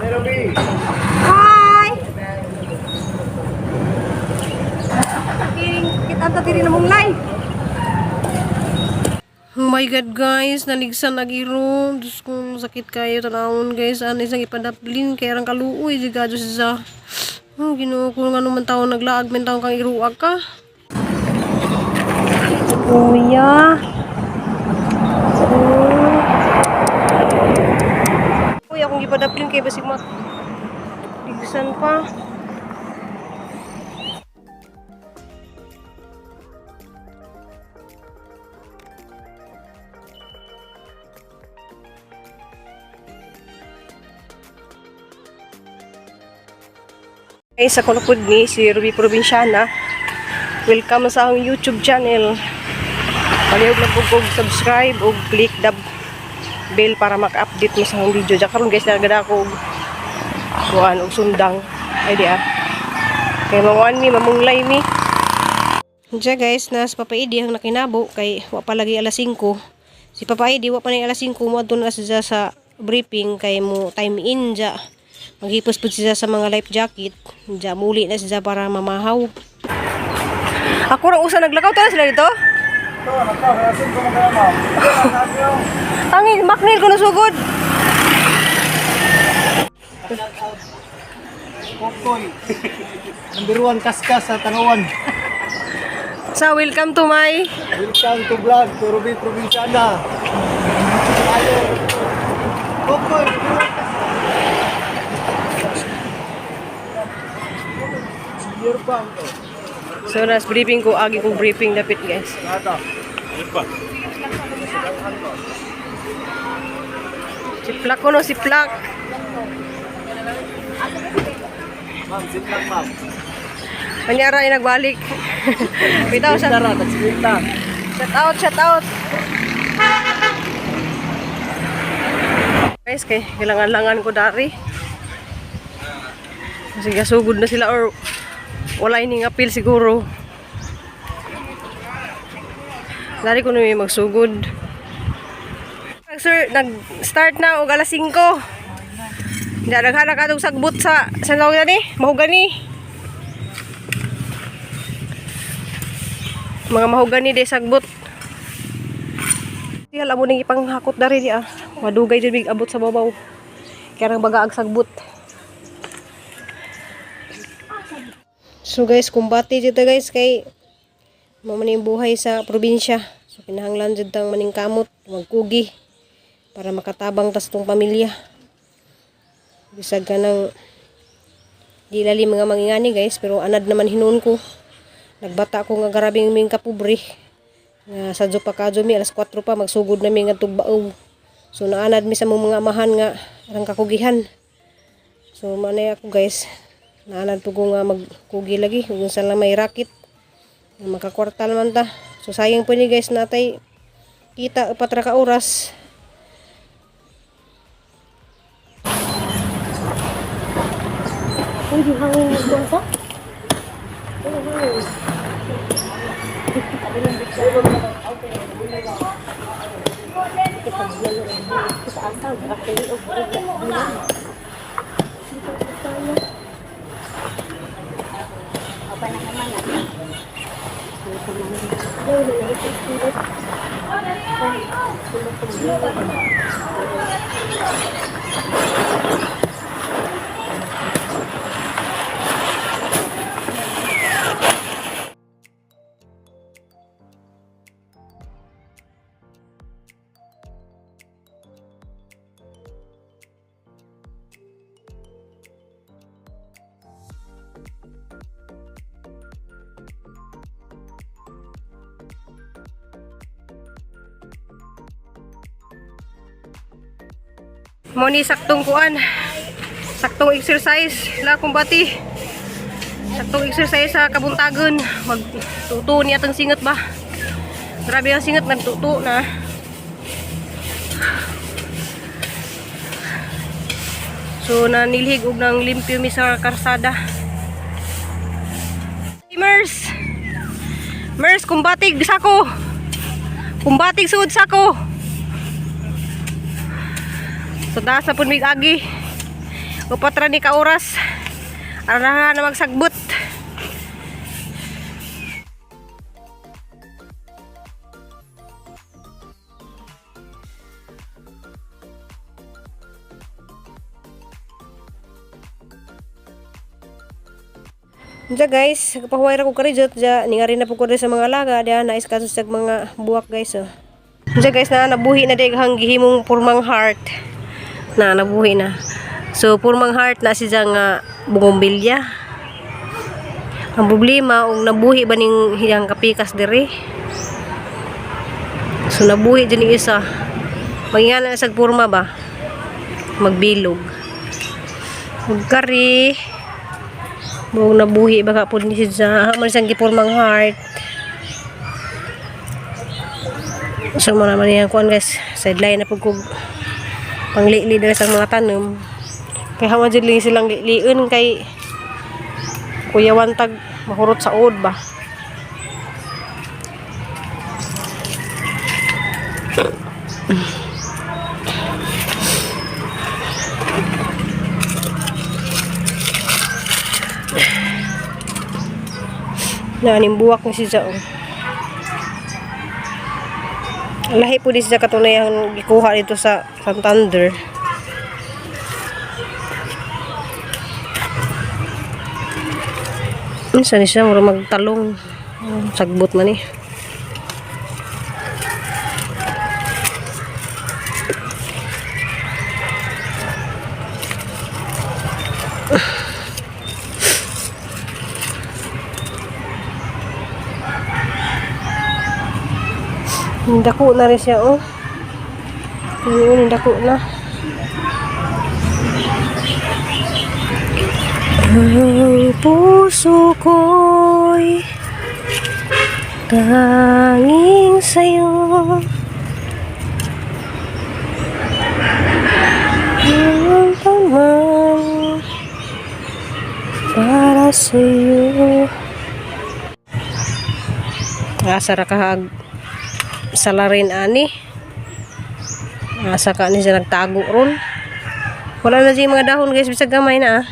Hi! Kiring kita ta diri na mong live. Oh my God, guys, naligsan nag-iro. Diyos ko, sakit kayo tanawon, guys. Ano isang ipadaplin kay rang kaluoy di ka Diyos sa. Oh, Ginoo ko nga naman taon naglaag men taon kang iruag ka. Kuya. Oh. Uy, akong gipadaplin kay basig mat. Ligsan pa. Guys, ako na po ni si Ruby Provinciana. Welcome sa akong YouTube channel. Palihog lang po kog subscribe o click the bell para maka-update mo sa akong video. Diyan karon guys, nagada ako og kuan og sundang. Ay di ah. Kay manguan mi, mamunglay mi. Diyan guys, nas Papa Idi ang nakinabo kay wa pa lagi alas 5. Si Papa Idi wa pa na alas 5 mo adto na siya sa briefing kay mo time in dya. Maghipos pud siya sa mga life jacket. Dya muli na siya para mamahaw. Ako ra usa naglakaw ta sila dito. Tangin, maknil ko nasugod. Kokoy. Number 1 kaskas sa Tangawan. So, welcome to my Welcome to vlog to Ruby Provinciana. Tayo. Kokoy, number 1 kaskas. Year pa to. So, nas briefing ko, agi kong briefing dapit guys. Ata. Siplak ko no, siplak. Ma'am, sit lang ma'am. Kanyara ay nagbalik. Bitaw siya. Tara, tagsiginta. Shout out, shout out. Guys, kay kailangan-langan ko dari. Kasi gasugod na sila or wala ining apil siguro. Dari ko na may magsugod. Sir, nag-start na og alas 5. Daghan na kadtong sagbot sa sa tawag ni? Mahugani. Mga mahugani di sagbot. Di alam mo ning ipanghakot dari di ah. Madugay jud mig abot sa babaw. Kaya nang baga ag sagbot. So guys, kumbate jud ta guys kay mao man yung buhay sa probinsya. So kinahanglan jud tang maningkamot, magkugi para makatabang tas tong pamilya. Bisag ka nang di lali mga mangingani guys, pero anad naman hinuon ko. Nagbata ko nga grabing ming kapobre. Nga sa pa kadyo mi alas 4 pa magsugod na mi nga tugbaog. So naanad mi sa mong mga amahan nga arang kakugihan. So manay ako guys, naanad po ko nga magkugi lagi ug unsa lang may racket nga makakwartal man ta. So sayang po ni guys natay kita upat ra ka oras. Uy, hangin mo ka? Mo ni saktong kuan. Saktong exercise la kumbati. Saktong exercise sa kabuntagon. Magtuto niya tang singot ba. Grabe ang singot nagtuto na. So nanilhig og nang limpyo mi sa karsada. Mers. Mers kumbatig sako. Kumbatig suod sako. So taas na pud mig agi. Upat ra ni ka oras. Ara na magsagbot. Diya guys, kapahuway ra ko karijot diya ningari na po ko diri sa mga alaga diya nais kaso sa mga buwak guys oh. Diya guys na nabuhi na dig hang gihimong purmang heart. Na nabuhi na. So purmang heart na siya nga bugombilya. Ang problema og nabuhi ba ning hiyang kapikas diri. So nabuhi din yung isa. Mangingana na sa purma ba? Magbilog. Magkari. Buong nabuhi baka po ni siya. Man siyang gipurmang heart. So mo naman yan kuan guys. Sideline na po ko panglili diri sa mga tanom. Kay hawa jud lang silang liliun kay kuyawan tag mahurot sa uod ba. Naaning buwak ni siya oh. Lahi po di siya katunay ang gikuha dito sa Santander. Unsa ni siya mura magtalong. Sagbot man eh. Dako na rin siya, oh. Yun, dako na. Ang puso ko'y tanging sa'yo. Ang taman para sa'yo. Asa ra ka salarin ani. Asa ka ni siya nagtago ron. Wala na siya mga dahon guys, bisag gamay na ah.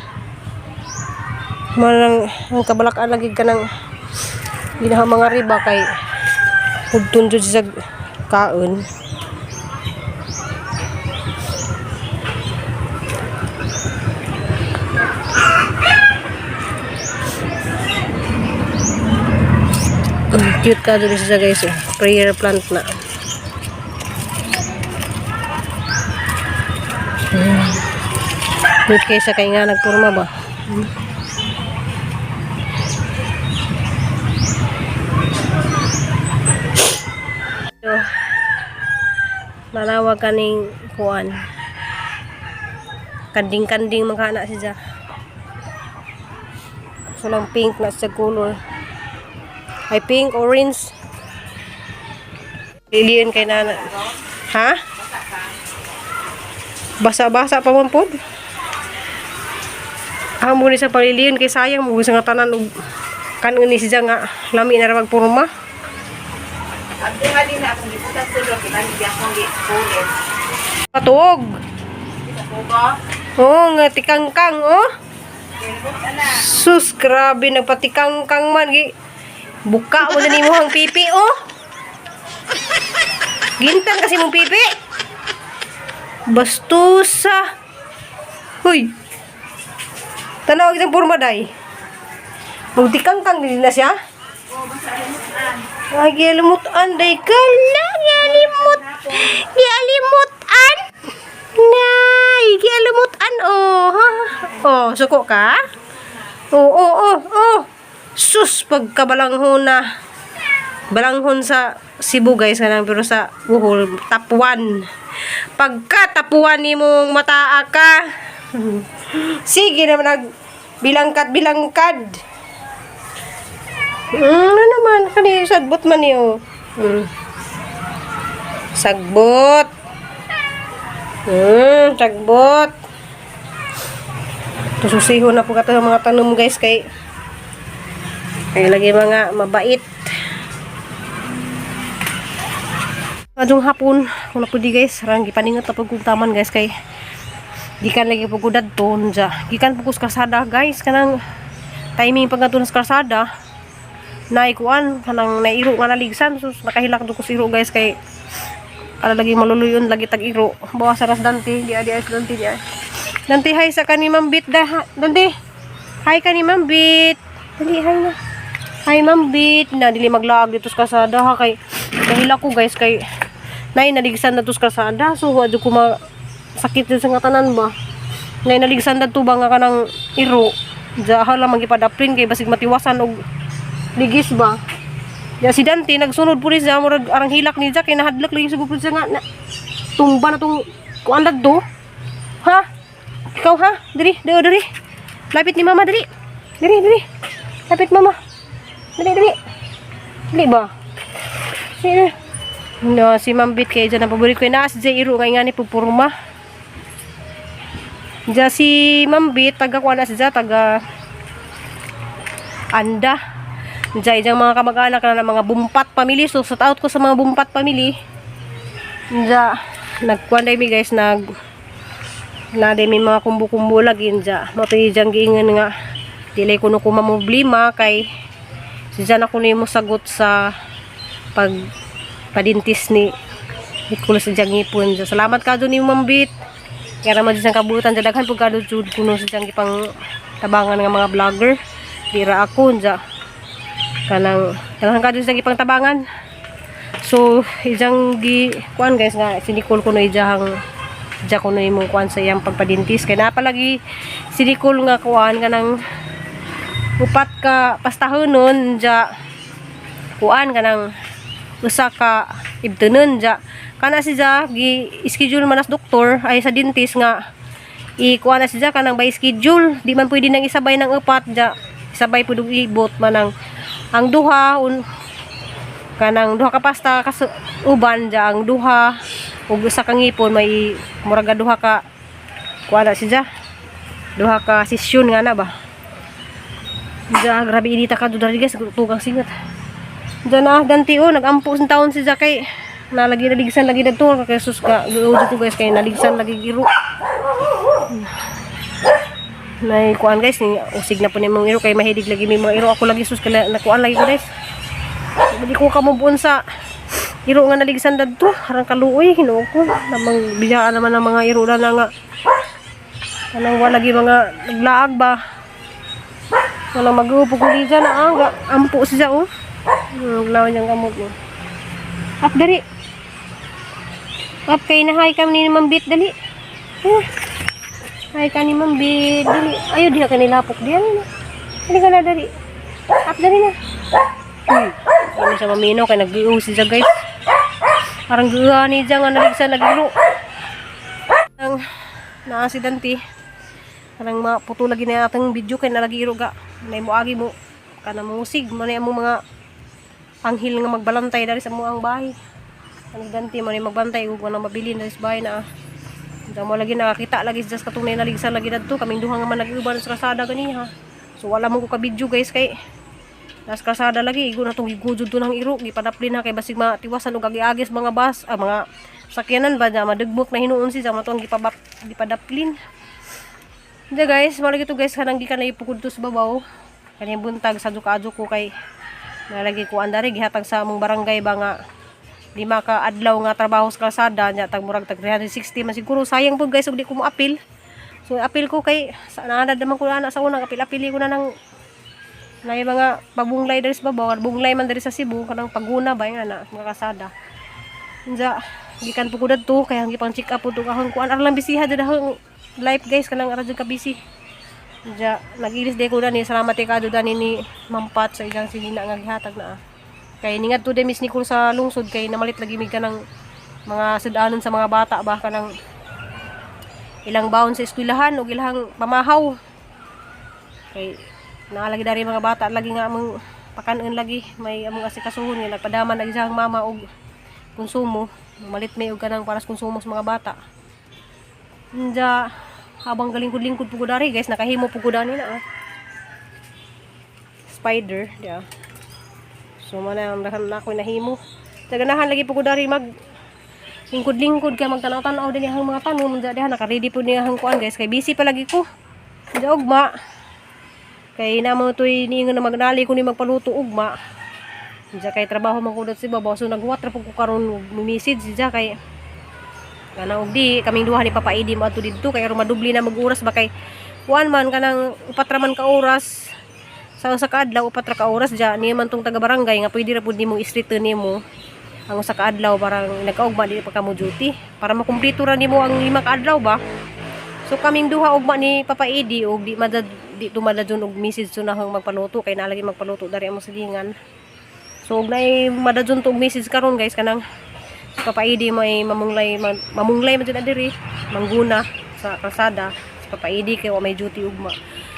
Manang ang kabalakan lagi ka ng ginaha mga riba kay hugtun jud siya kaon. Cute ka dun siya guys eh. Prayer plant na. Cute kaysa kay nga nagpurma ba? So, manawag kaning kuan. Kanding-kanding mga anak siya. So lang pink na siya color. Ay pink, orange. Lilian kay nana. Ha? Basa-basa pa man pod. Amo ni sa paliliyon kay sayang mo sa nga tanan og kanon ni siya nga lami na ra magpurma. Ang tingali na akong giputas sulod, kita hindi akong gikulit. Patuog. Kugo, Oh, nga tikangkang oh. kilbot ana. Sus, grabe nagpatikangkang man gi. Buka mo na nimo ang pipi oh. Gintang kasi mong pipi. Bastusa. Huy. Tanaw isang purma day. Magtikangkang din na siya. Ay, gialimutan day ka lang. Gialimut. Gialimutan. Nay, gialimutan oh. Ha? Oh, suko ka? Oo, oh, oo, oh, oh. Sus, pagkabalanghon na. Balanghon sa Cebu guys, kanang pero sa Bohol, top 1. Pagka top 1 ni mong mataa ka. Sige naman nag bilangkad bilangkad. Ano naman kani sagbot man niyo. Sagbot. Sagbot. Tususiho na po kato ang mga tanom guys kay kay lagi mga mabait. Adong hapon, kung na po di guys, rang gipaningot na po kong taman guys kay Gikan lagi po ko dadto unja. Gikan po ko sa kalsada, guys, kanang timing pag sa kalsada naikuan kanang nairo nga naligsan. Sus, nakahilak do ko sa iro, guys, kay ala lagi maluluyon lagi tag iro. Bawa sa ras Dante di di Dante di. Dante, hi sa kani Ma'am Bit da. Dante, hi kani Ma'am Bit. Dali, hi na. Hi, Ma'am Bit. Na dili maglaag dito sa kalsada ha, kay nahilak ko, guys, kay nay naligsan na to sa kalsada. So wa jud ko ma sakit jud sa nga tanan ba. Nay naligsan na to ba nga kanang iro. Diya lang magipadaplin kay basig matiwasan og ligis ba. Ya si Dante nagsunod po ni siya, murag arang hilak ni Jack kay nahadlok lagi siguro po siya nga na, tumba na tong kuan do. Ha? Ikaw ha? Diri, diri, diri. Lapit ni mama diri. Diri, diri. Lapit mama. Diri, diri. Dili ba? Si No, si Ma'am Bit kay dyan ang paborito ko. Naas dyan iro nga ni pupurma. Diyan si Ma'am Bit, taga kuan na siya, taga Anda. Diyan dyan mga kamag-anak na ng mga Bumpat family. So, shout out ko sa mga Bumpat family. Diyan, nagkuan mi, guys, na day may mga kumbo-kumbo lagi diyan. Matoy dyan giingon nga dili kuno ko mamroblema kay si dyan ako nimo sagot sa pag padintis ni Nicolas sa diyang ngipon. Diyan. Salamat ka ni Ma'am Bit. Kaya naman dyan sa kabutan. Diyan daghan po kado jud kuno sa diyang ipang tabangan ng mga vlogger. Dira ako diyan. Kanang daghan ka dyan sa ipang tabangan. So, ijang gi kuan, guys, nga si Nicole kuno ijang diya kuno imong kuan sa iyang pagpadintis kay napalagi si Nicole nga kuan kanang upat ka pastahonon diya kuan kanang usa ka ibtunon diya kana si ja gi schedule man as doktor ay sa dentist nga i kuan na si ja kanang by schedule, di man pwede nang isabay ng upat ja, isabay pud og ibot man ang duha un, kanang duha ka pasta kas uban ja ang duha ug usa ka ngipon, may murag duha ka kuan na si ja, duha ka sesyon nga na ba. Ja, grabe inita ka do dari, guys, tugang singat. Diyan na, Dante oh, nagampo sa taon si Jakay. Nalagi naligsan lagi dadto kay sus ka ko, guys, kay naligsan lagi giro. Nay kuan, guys, ni usig na po ni mga iro kay mahilig lagi may mga iro. Ako lagi, sus, kala nakuan lagi ko, guys. Hindi ko kamubon sa iro nga naligsan dadto. Harang kaluoy Ginoo ko. Namang biyaan naman ang mga iro na nga. Kanang wala lagi mga naglaag ba. Walang mag-upo ko dyan na ah, ampo siya oh. Lawan niyang gamot mo. Up dali. Up kay na hi kam ni Ma'am Bit dali. Ah. Hi ka ni Ma'am Bit dali. Ayo diha ka nilapok diyan. Dali ka na dali. Up dali na. Ano siya mamino kay nag siya, guys. Parang guha ni siya nga naligsan nagiro. Ang naa si Dante. Parang maputo lagi na atang video kay nalagi iro ga. Nay mo agi mo kana musig mo na among mga anghel nga magbalantay dari sa muang bahay. Ang Dante mo ni magbantay ug wala mabilin dari sa bahay na. Hindi mo lagi nakakita lagi sa katong naligsan lagi dadto kaming duha nga man nag-uban sa kalsada ganiha. So wala mo ko ka video, guys, kay nas kalsada lagi igo na tong gigudod do ng iro gipadaplin ha kay basig matiwasan og agi-agis mga bus, ah, mga sakyanan ba na madugmok na hinuon si sa matong gipabap gipadaplin. Hindi, guys, wala gito, guys, kanang gikan na ipukod to sa babaw. Kanyang buntag sa adyo ko kay nalagi ko andari gihatag sa among barangay ba nga 5 ka adlaw nga trabaho sa kalsada nya tag murag tag 360 man siguro. Sayang po, guys, ug di ko mo apil. So apil ko kay sa naanad naman ko na sa unang apil-apili ko na ng na yung mga pabunglay diri sa babaw, bunglay man diri sa Cebu kanang paguna ba nga na mga kalsada. Unsa gikan po ko dadto kay ang gipang check up po tong ahong kuan aron lang bisiha jud ahong life, guys, kanang ara jud ka busy. Unsa nagilis day ko dani, salamat kay kado dani ni Mampat sa ilang sinina nga gihatag na. Kay ningadto din Miss Nicole sa lungsod kay namalit lagi mig kanang mga sudanon sa mga bata ba, kanang ilang baon sa eskwelahan ug ilang pamahaw. Kay naalagi dari mga bata lagi nga among pakanon lagi may among asikasuhon nga nagpadaman lagi sa mama og konsumo, malit may og kanang para sa konsumo sa mga bata. Unja habang galingkod-lingkod po ko dari, guys, nakahimo po ko dani na ah. Spider diya. So man ang dahan na ako nahimo. Taganahan lagi po ko dari mag Lingkod-lingkod ka magtanaw-tanaw din ang mga tanom diha diha naka-ready po niya ang kuan, guys, kay busy pa lagi ko. Diya ugma. Kay namo toy niingon na magnali ko ni magpaluto ugma. Diya kay trabaho man ko si babaw, so naghuwat ra pud ko karon og message diya kay kanang og di kaming duha ni Papa Edi mo adto didto kay aron madubli na mag-oras ba, kay kuan man kanang upat ra man ka oras sa usa ka adlaw, upat ra ka oras diya niya man tong taga barangay nga pwede ra pud nimo i-street nimo ang usa ka adlaw, parang nagkaugma di pa ka mo duty para makumpleto ra nimo ang 5 ka adlaw ba. So kaming duha ugma ni Papa Edi og di madad di tumadadyon og message sunahang magpaluto kay nalagi magpaluto dari among silingan. So og naay madadyon to og message karon, guys, kanang si Papa Edi may mamunglay mamunglay man jud na diri mangguna sa kalsada si Papa Edi kay wa may duty ugma.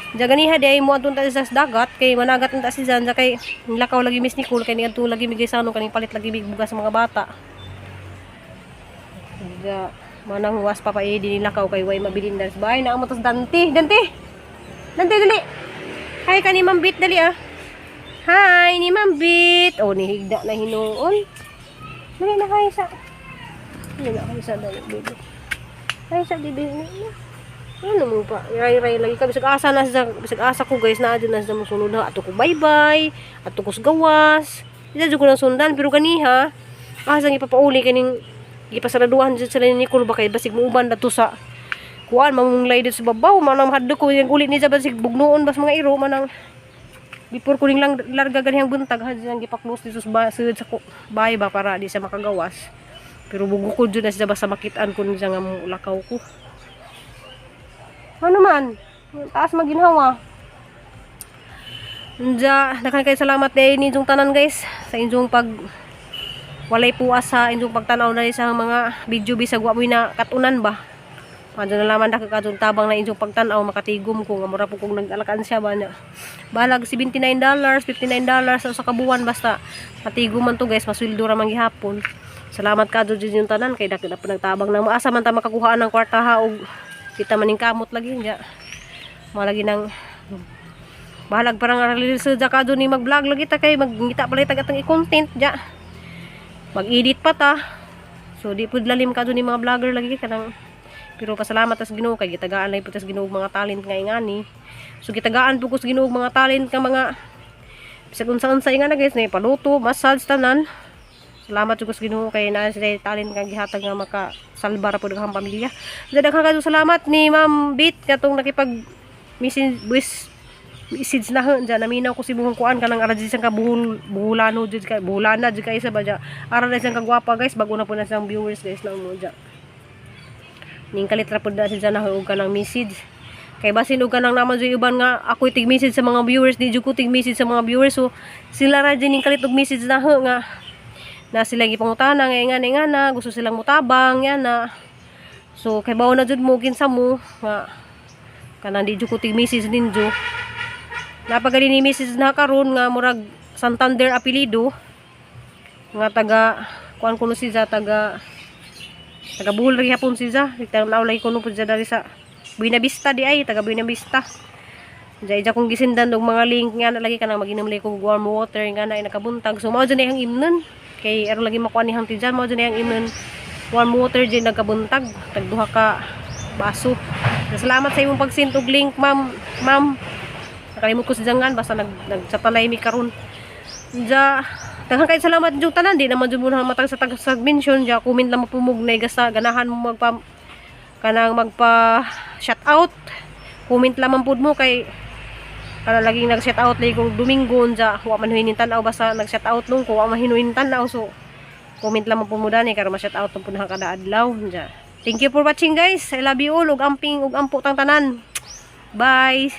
Diya ganiha di ay mo adton ta sa dagat kay managat ta si Zanja kay nilakaw lagi Miss Nicole kay niadto lagi migay sano kaning palit lagi mig bugas sa mga bata. Diya manang was Papa Edi nilakaw kay way mabilin dali sa bahay na amo tas Dante. Dante. Dante, dali. Hi kani Ma'am Bit, dali ah. Hi ni Ma'am Bit. Oh, nihigda na hinuon. Dali na hi sa. Dali na hi sa, dali baby. Hi sa baby. Ano mo pa? Ray-ray lagi ka. Bisag asa na sa, bisag asa ko, guys, na adyo na sa musunod ha. Ato ko bye-bye. Ato ko sa gawas. Di ko nang sundan pero kaniha asa ipapauli kaning gipasaraduhan jud sila ni Nicole ba kay basig muuban dato sa kuan mamunglay dito sa babaw, manang hadlo ko yung ulit ni sa basig bugnoon bas mga iro, manang before ko ning lang larga ganihang buntag ha ang gipa-close dito sa sud sa bahay ba para di siya makagawas, pero bugo ko jud na siya basta makitaan ko niya nga lakaw ko. Ano man taas maginhawa. Nja, daghan kay salamat day ninyong tanan, guys, sa inyong pag walay puas sa inyong pagtanaw na sa mga video bisag wa mo'y na katunan ba. Adto na laman dako kadtong tabang na inyong pagtan-aw makatigom ko nga mura po kong nag-alakan siya ba na. Balag $79, $59 sa usa ka buwan, basta matigom man to, guys, masweldo ra man gihapon. Salamat kadto jud inyong tanan kay dako na po nagtabang na maasa man ta makakuhaan ng kwarta ha og kita maning kamot lagi nya. Malagi nang bahalag parang aralil sa kadto ni mag-vlog lagi ta kay magngita pala tag atong i-content ja. Mag-edit pa ta. So di pud lalim kadto ni mga vlogger lagi kanang, pero pasalamat tas Ginoo kay gitagaan lang pud tas Ginoo mga talent nga ingani. So gitagaan pud ko sa Ginoo mga talent nga mga bisag unsa-unsa nga na, guys, na paluto, massage, tanan. Salamat jud ko sa Ginoo kay naa sila talent nga gihatag nga makasalba ra pud ang pamilya. Daghan kayo salamat ni Ma'am Bit katong nakipag message voice message na ho dyan. Naminaw ko si buhong kuan kanang ara jud siyang kabuhol buhulano jud kay buhulana jud kay sa ba dyan. Ara na siyang kagwapa, guys, bago na po na siyang viewers, guys, na mo dyan. Ning kalit ra pud na siya na og kanang message. Kay basin og kanang naman jud uban nga ako'y tig message sa mga viewers, di jud ko tig message sa mga viewers. So sila ra jud ning kalit og message na ho nga na sila gipangutana nga ingana ingana gusto silang mutabang yan na. So kay bawo na jud mo kinsa mo nga kanang di jud ko tig message ninyo. Napagali ni message na karon nga murag Santander apelido nga taga kuan kuno siya, taga taga Bohol ra gihapon siya. Tanaw lagi kuno pud siya dali sa Buena Vista di ay taga Buena Vista. Diya ija kong gisindan og mga link nga na lagi kanang maginom lagi kog warm water nga na ay nakabuntag. So mao jud ang imnon kay aron lagi makuha ni hang tijan, mao jud ang imnon, warm water jud nagkabuntag tag duha ka baso. Salamat sa imong pag-send og link, ma'am. Ma'am, nakalimot ko sa jangan, basta nag nagsatalay mi karon. Diya daghan kay salamat yung tanan, di naman jud mo na matag sa tag sa mention diya, comment lang mapumog na gasta ganahan mo magpa kanang magpa shout out. Comment lamang pud mo kay kana laging nag shout out lagi kung Domingo unja wa man hinuin tan-aw, basta nag shout out nung ko wa man hinuin tan-aw, so comment lamang pud mo dani karon ma shout out pud na kada adlaw unja. Thank you for watching, guys. I love you all ug amping ug ampo tang tanan. Bye.